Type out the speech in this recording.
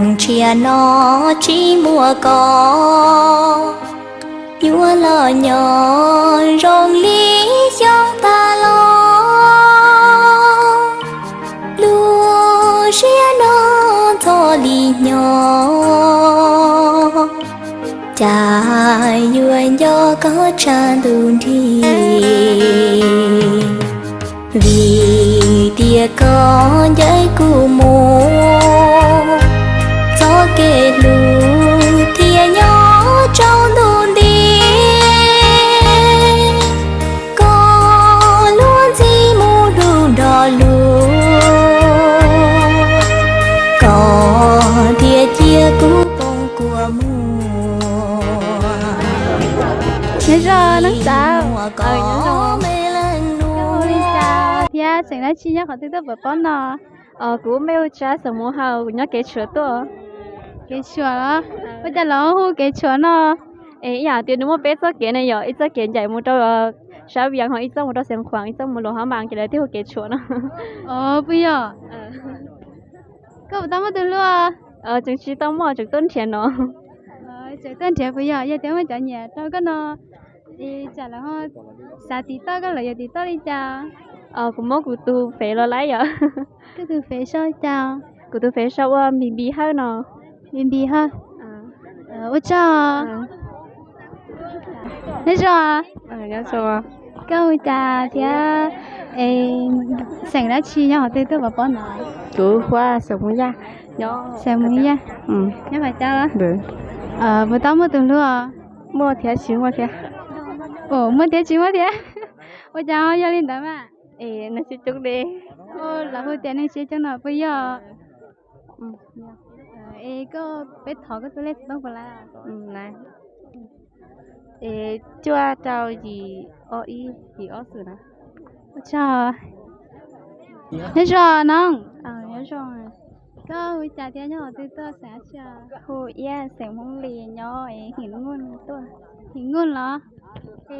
Ntshiab no tsis muaj koj, nyuaj los nyob zoo li xyoo tas los. Lub siab no ntxhov li nyob, cas yuav nco koj tshaj ntuj nrig. Vim tias koj ncaim kuv mus, txoj kev hlub thiaj nyob tsaus ntuj nti. Koj luag ntxhi mus dlub nrog luag, koj thiaj cia kuv poob kua muag. Nyob zoo Neej Xav, koj hu li cas thiab xeem dab tsi nyob qhov twg tuaj pov pob no? Kuv npe hu ua Tsab Xeem Mus Hau, kuv nyob Kev Tshuam tuaj. Kev Tshuam los? Ua cas lawv hu Kev Tshuam no? Es ib yam tias nws muaj peb txoj kev ne yom, ib txoj kev ncaim mus rau Sab Vias, ho ib txoj mus rau Xeev Khuam, ib txoj mus Luas Hab Npas, ces lawv thiaj hu Kev Tshuam no. Os, puas yog? Koj puas tau muaj tus hlub? Tseem tsis tau muaj, tseem tuaj nrhiav no. Tseem tuaj nrhiav puas yog? Yog tias muaj cov nyiam rau koj no, es tsam lawv ho xav tiv toj koj lawv yuav tiv toj li cas? Kuv muab kuv tus fev los laib yom. Koj tus fev sau li cas? Kuv tus fev sau ua Npis Npis Hawj no. Npis Npis Hawj. Ua tsaug. Nyob zoo. Koj hu cas thiab xeem dab tsi nyob qhov twg tuaj pov pob no? Kuv hu ua Xeem Mus Yaj. Xeem Mus Yaj. Nyob Phav Cau los? Puas tau muaj tus hlub os? Muaj thiab tsis muaj thiab. Muaj thiab tsis muaj thiab. Ua cas ho yog li ntawd mas? Es neeg siab coob de. Lawv hu tias neeg siab coob no puas yog? Es koj, peb thov koj tus lej xov tooj puas lawm? Es cuaj rau yim ob ib yim ob xwm na. Ua tsaug. Nyob zoo no. Koj hu cas thiab nyob qhov twg tuaj xeem dab tsi? Hu Iab, xeem Hmoob Lis, nyob Him Nuj tuaj. Him Nuj los?